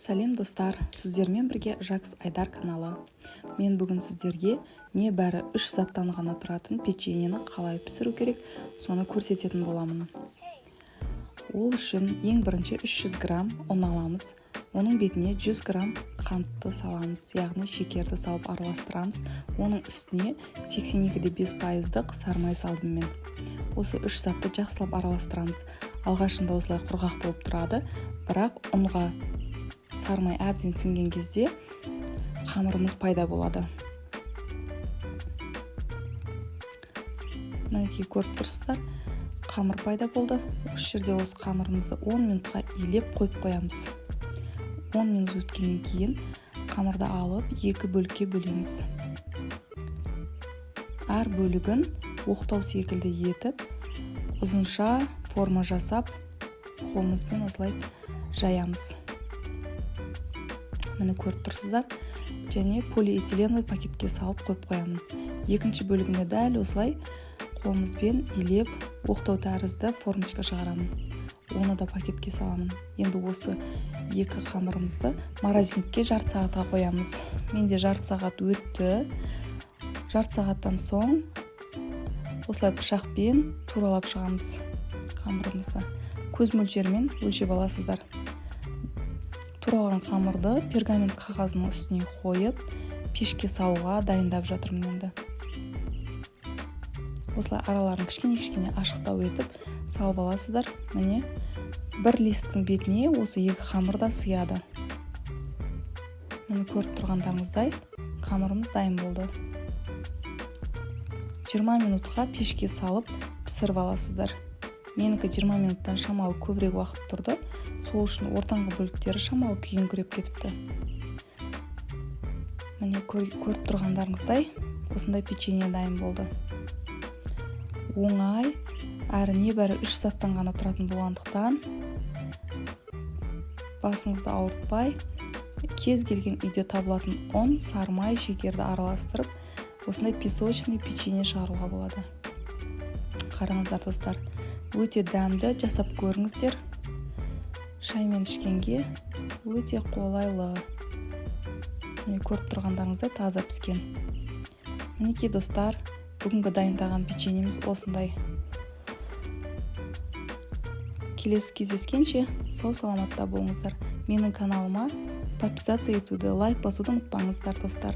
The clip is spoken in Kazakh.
Сәлем, достар! Сіздермен бірге Жакс Айдар каналы. Мен бүгін сіздерге небәрі үш заттан ғана тұратын печеньені қалай пісіру керек, соны көрсететін боламын. Ол үшін ең бірінші 300 грамм ұн аламыз. Оның бетіне 100 грамм қантты саламыз, яғни шекерді салып араластырамыз. Оның үстіне 82,5 пайыздық сарымай салдым мен. Осы үш затты жақсылап араластырамыз. Алғашында осылай құрғақ болып тұрады, бірақ ұнға сарымай әбден сіңген кезде қамырымыз пайда болады. Мінекей, көріп тұрсыздар, қамыр пайда болды. Осы жерде осы қамырымызды 10 минутқа илеп қойып қоямыз. 10 минут өткеннен кейін қамырды алып, екі бөлікке бөлеміз. Әр бөлігін оқтау секілді етіп, ұзынша форма жасап, қолымызбен осылай жаямыз. Міне, көріп тұрсыздар. Және полиэтиленовый пакетке салып қойып қоямын. Екінші бөлігіне дәл осылай қолымызбен илеп, оқтау тәрізді формочка шығарамын. Оны да пакетке саламын. Енді осы екі қамырымызды морозильникке жарты сағатқа қоямыз. Менде жарты сағат өтті. Жарты сағаттан соң осылай пышақпен туралап шығамыз қамырымызды. Көз мөлшерімен өлшеп аласыздар. Туралған қамырды пергамент қағазының үстіне қойып, пешке салуға дайындап жатырмын. Енді осылай араларын кішкене кішкене ашықтау етіп салып аласыздар. Міне, бір листтің бетіне осы екі қамыр да сыяды. Міне, көріп тұрғандарыңыздай, қамырымыз дайын болды. 20 минутқа пешке салып пісіріп аласыздар. Менікі 20 минуттан шамалы көбірек уақыт тұрды, сол үшін ортаңғы бөліктері шамалы күйіңкіреп кетіпті. Міне, көріп тұрғандарыңыздай, осындай печенье дайын болды. Оңай әрі небәрі үш заттан ғана тұратын болғандықтан, басыңызды ауыртпай, кез келген үйде табылатын ұн, сарымай, шекерді араластырып, осындай песочный печенье шығаруға болады. Қараңыздар, достар, өте дәмді, жасап көріңіздер. Шаймен ішкенге өте қолайлы. Міне, көріп тұрғандарыңыздай, таза піскен. Мінекей, достар, бүгінгі дайындаған печеньеміз осындай. Келесі кездескенше сау саламатта болыңыздар. Менің каналыма подписаться етуді, лайк басуды ұмытпаңыздар, достар.